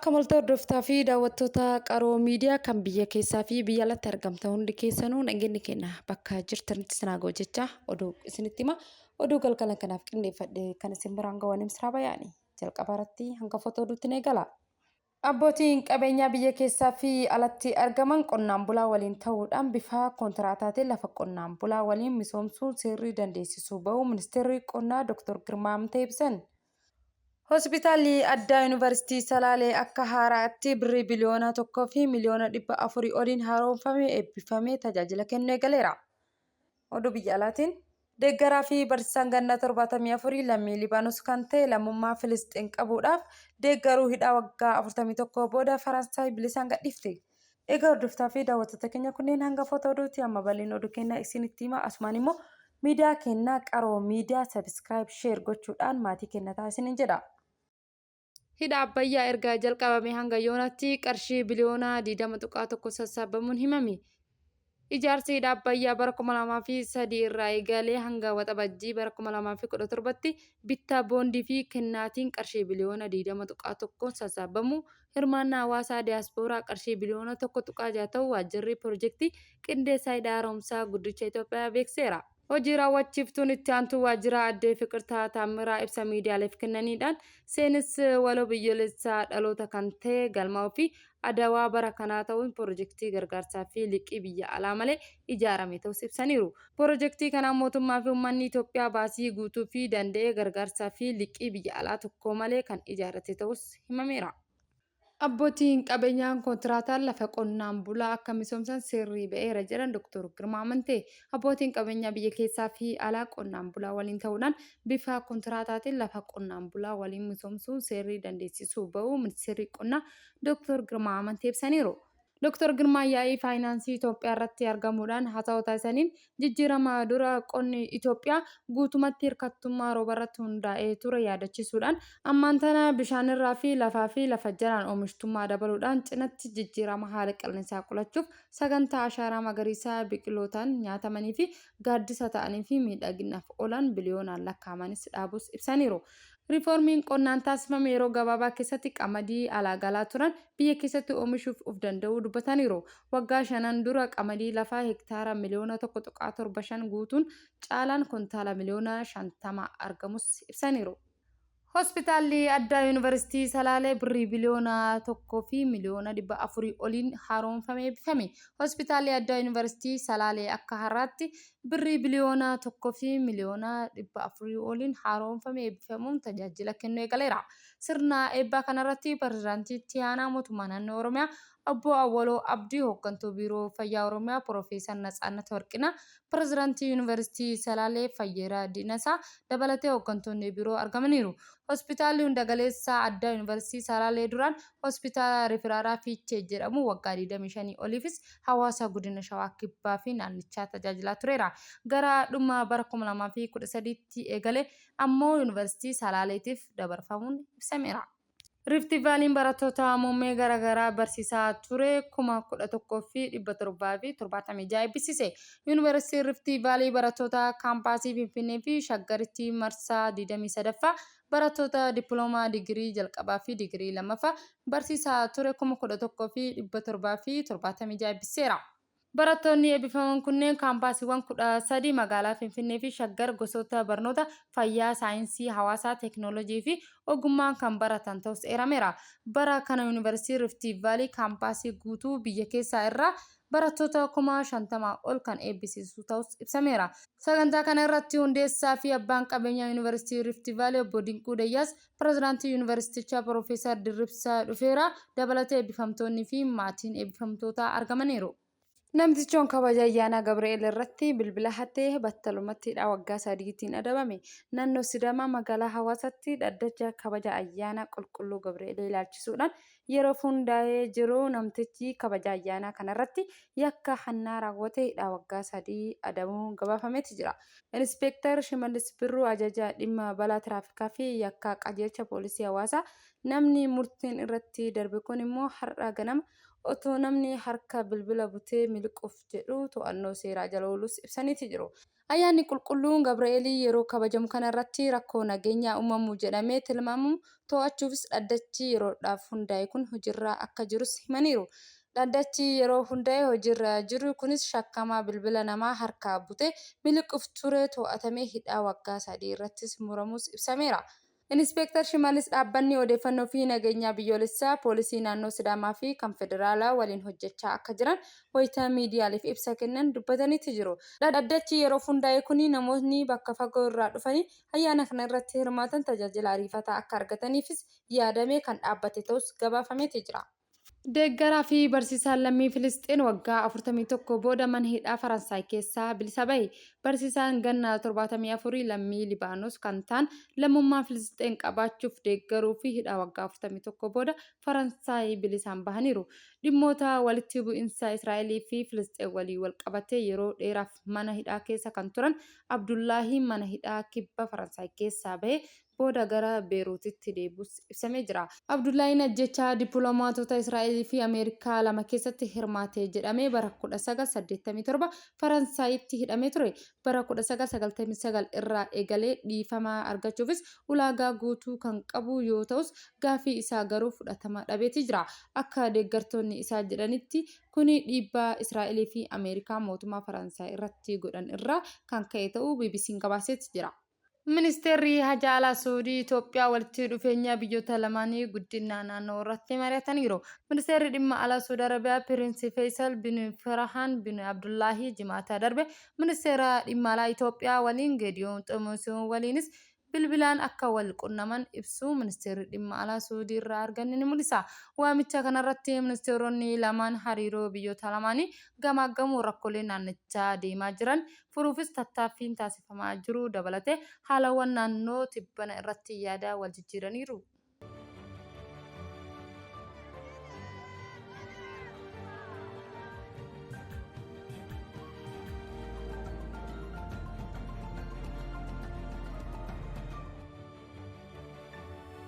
Akka malta hordoftaa fi daawwattoota Qaroo Miidiyaa kan biyya keessaa fi biyya alatti argamtan hundi keessanuu nageenyi keenya bakka jirtanitti isin haa ga'u jecha oduu isinitti hima. Oduu galgala kanaaf qindeeffadhe kan isin biraan ga'u ani Misraa Bayaani. Jalqaba irratti hangafoota oduutti ni eegala. Abbootiin qabeenyaa biyya keessaa fi alatti argaman qonnaan bulaa waliin ta'uudhaan bifa kontiraataatiin lafa qonnaan bulaa waliin misoomsuun seerri dandeessisu ba'uu Ministeerri Qonnaa Dr. Girmaa Amantee ibsan. Hospitaalli Addaa Yuunivarsiitii Salaalee akka haaraatti birrii biliyoona 1 fi miliyoona 400 oliin haaromfamee eebbifamee tajaajila kennuu eegaleera. Oduu biyya alaatiin deeggaraa fi barsiisaan ganna 74 lammii Libaanos kan ta'e lammummaa Filisxeen qabuudhaaf deeggaruu hidhaa waggaa 41 booda Faransaay bilisaan gadhiifte. Egaa hordoftaa fi daawwattoota keenya kunneen hangafoota oduuti amma bal'ina oduu keenya isinitti hima asumaan immoo miidiyaa keenya Qaroo Miidiyaa sabiskiraayib sheer gochuudhaan maatii keenya ta'a isiniin jedha. Hidha Abbayyaa erga jalqabamee hanga yoonaatti qarshii biliyoona 20.1 sassaabamuun himame. Ijaarsi hidha Abbayyaa bara 2003 irraa eegalee hanga Waxabajjii bara 2017tti bittaa boondii fi kennaatiin qarshii biliyoona 20.1 sassaabamuu, hirmaannaa hawaasaa diyaaspooraa qarshii biliyoona 1.6 ta'uu Waajjirri Pirojektii Qindeessaa Hidha Haaromsaa Guddicha Itoophiyaa beeksiseera. Hojii raawwachiiftuun itti aantuu waajjiraa addee Fiqirtaa Taammiraa ibsa miidiyaaleef kennaniidhaan seenis waloo biyyoolessaa dhaloota kan ta'e galmaa'uu fi Adawaa bara kanaa ta'uun pirojektii gargaarsaa fi liqii biyya alaa malee ijaarame ta'uus ibsaniiru. Pirojektii kanaan mootummaa fi uummanni Itoophiyaa baasii guutuu fi danda'ee gargaarsaa fi liqii biyya alaa tokko malee kan ijaarrate ta'uus himameera. Abbootiin qabeenyaa kontiraataan lafa qonnaan bulaa akka misoomsan seerri ba'eera jedhan Dr. Girmaa Amantee. Abbootiin qabeenyaa biyya keessaa fi alaa qonnaan bulaa waliin ta'uudhaan bifa kontiraataatiin lafa qonnaan bulaa waliin misoomsuun seerri dandeessisu ba'uu Ministeerri Qonnaa Dr. Girmaa Amantee ibsaniiru. Dr. Girmaan yaa'ii faayinaansii Itoophiyaa irratti argamuudhaan haasawaa taasisaniin jijjiirama dura qonni Itoophiyaa guutumatti hirkattummaa roobarratti hundaa'ee ture yaadachiisuudhaan ammaan tana bishaanirraa fi lafaa fi lafa jalaan oomishtummaa dabaluudhaan cinatti jijjiirama haala qilleensaa qolachuuf sagantaa ashaaraa magariisaa biqilootaan nyaatamanii fi gaaddisa ta'anii fi miidhaginaaf oolan biliyoonaan lakkaa'amanis dhaabuus ibsaniiru. Riifoormiin qonnaan taasifame yeroo gabaabaa keessatti qamadii alaa galaa turan biyya keessatti oomishuuf of danda'uu dubbataniiru. Waggaa shanan dura qamadii lafaa hektaara miliyoona 1.75 guutuun caalaan kuntaala miliyoona 50 argamus ibsaniiru. Hospitaalli Addaa Yuunivarsiitii Salaalee birrii biliyoona 1 fi miliyoona 400 oliin haaromfamee eebbifame. Hospitaalli Addaa Yuunivarsiitii Salaalee akka har'aatti Birrii biliyoona 1 fi miliyoona 400 oliin haaromfamee eebbifamuun tajaajila kennuu eegaleera. Sirna eebbaa kanarratti Pirezidaantii Itti Aanaa Mootummaa Naannoo Oromiyaa Obbo Awwaloo Abdii, Hooggantuu Biiroo Fayyaa Oromiyaa Piroofeesar Natsaannat Warqinaa, Pirezidaantii Yuunivarsiitii Salaalee Fayyeeraa Diinasaa dabalatee hooggantoonni biroo argamaniiru. Hospitaalli Hundagaleessa Addaa Yuunivarsiitii Salaalee duraan Hospitaala Riferaalaa Fiichee jedhamu waggaa 25 oliifis hawaasa Godina Shawaa Kibbaa fi naannichaa tajaajilaa tureera. Gara dhuma bara 2013tti eegalee ammoo Yuunivarsiitii Salaaleetiif dabarfamuun ibsameera. Rifti Vaaliin barattoota muummee garaagaraa barsiisaa ture 11,776 eebbisiise. Yuunivarsiitiin Rifti Vaalii barattoota kaampaasii Finfinnee fi Shaggaritti marsaa 23ffaa barattoota dippiloomaa digirii jalqabaa fi digirii lammaffaa barsiisaa ture 11,776 eebbiseera. Barattoonni eebbifaman kunneen kaampaasiiwwan 13 magaalaa Finfinnee fi Shaggar gosoota barnoota fayyaa, saayinsii hawaasaa, teeknooloojii fi ogummaan kan baratan ta'us eerameera. Bara kana Yuunivarsiitii Riftii Vaalii kaampaasii guutuu biyya keessaa irraa barattoota 50,000 ol kan eebbisiisu ta'us ibsameera. Sagantaa kana irratti hundeessaa fi abbaan qabeenyaa Yuunivarsiitii Riftii Vaalii Obbo Dinquu Dayyaas, Pirezidaantii Yuunivarsiitichaa Piroofeesar Dirribsaa Dhufeeraa dabalatee eebbifamtoonnii fi maatiin eebbifamtootaa argamaniiru. Namtichoon kabaja ayyaana Gabri'eel irratti bilbila hate battalumatti hidhaa waggaa sadiitiin adabame. Naannoo Sidaamaa magaalaa Hawaasaatti dhaddacha kabaja ayyaana qulqulluu Gabri'eelii ilaalchisuudhaan yeroof hundaa'ee jiru namtichi kabaja ayyaanaa kanarratti yakka hannaa raawwate hidhaa waggaa sadii adabamuun gabaafameeti jira. Inispeektar Shimallis Birruu Ajajaa Dhimma Balaa Tiraafikaa fi Yakkaa Qajeelcha Poolisii Hawaasaa namni murteen irratti darbe kun immoo har'a ganama otoo namni harka bilbila butee miliquuf jedhu to'annoo seeraa jala ooluus ibsaniiti jiru. Ayyaanni Qulqulluun Gabra'eelii yeroo kabajamu kana irratti rakkoo nageenyaa uumamu jedhamee tilmaamamu to'achuufis dhaddachi yeroodhaaf hundaa'e kun hojiirra akka jirus himaniiru. Dhaddachi yeroo hundaa'e hojiirra jiru kunis shakkamaa bilbila namaa harkaa butee miliquuf ture to'atamee hidhaa waggaa 3 irrattis muramuus ibsameera. Inispeektar Shimallis dhaabbanni odeeffannoo fi nageenyaa biyyoolessaa poolisii naannoo Sidaamaa fi kan federaalaa waliin hojjechaa akka jiran wayita miidiyaaleef ibsa kennan dubbataniiti jiru. Dhaddachi yeroof hundaa'e kuni namootni bakka fagoo irraa dhufanii ayyaana kana irratti hirmaatan tajaajila ariifataa akka argataniifis yaadamee kan dhaabbate ta'us gabaafameeti jira. Deeggaraa fi barsiisaan lammii Filisxeen waggaa 41 booda mana hidhaa Faransaay keessaa bilisa bahe. Barsiisaan ganna 74 lammii Libaanos kan ta'an lammummaa Filisxeen qabaachuuf deeggaruu fi hidhaa waggaa 41 booda Faransaay bilisaan bahaniiru. Dhimmoota walitti bu'insa Israa'elii fi Filisxeen waliin walqabatee yeroo dheeraaf mana hidhaa keessa kan turan Abdullaahiin mana hidhaa kibba Faransaay keessaa bahee booda gara Beeruutitti deebi'uus ibsamee jira. Abdullaahiin ajjeechaa dippilomaatota Israa'elii fi Ameerikaa lama keessatti hirmaate jedhamee bara 1987 Faransaayitti hidhamee ture. Bara 1999 irraa eegalee dhiifama argachuufis ulaagaa guutuu kan qabu yoo ta'us gaaffii isaa garuu fudhatama dhabeeti jira. Akka deeggartoonni isaa jedhanitti kuni dhiibbaa Israa'elii fi Ameerikaa mootummaa Faransaay irratti godhan irraa kan ka'e ta'uu BBC'n gabaaseeti jira. Ministeerri Hajaa Alaa Suudii Itoophiyaa walitti dhufeenya biyyoota lamaanii guddina naannoo irratti mari'ataniiru. Ministeerri Dhimma Alaa Suudi Arabiyaa Piriinsi Feeysal bin Farahaan bin Abdullaahii Jimaata darbe Ministeera Dhimma Alaa Itoophiyaa waliin Geediyoon Ximootiyoon waliinis bilbilaan akka wal qunnaman ibsuu Ministeerri Dhimma Alaa Suudii irraa arganne ni mul'isa. Waamicha kanarratti ministeeronni lamaan hariiroo biyyoota lamaanii gamaaggamuun rakkoolee naannichaa deemaa jiran furuufis tattaaffiin taasifamaa jiru dabalatee haalawwan naannoo tibbana irratti yaada wal jijjiiraniiru.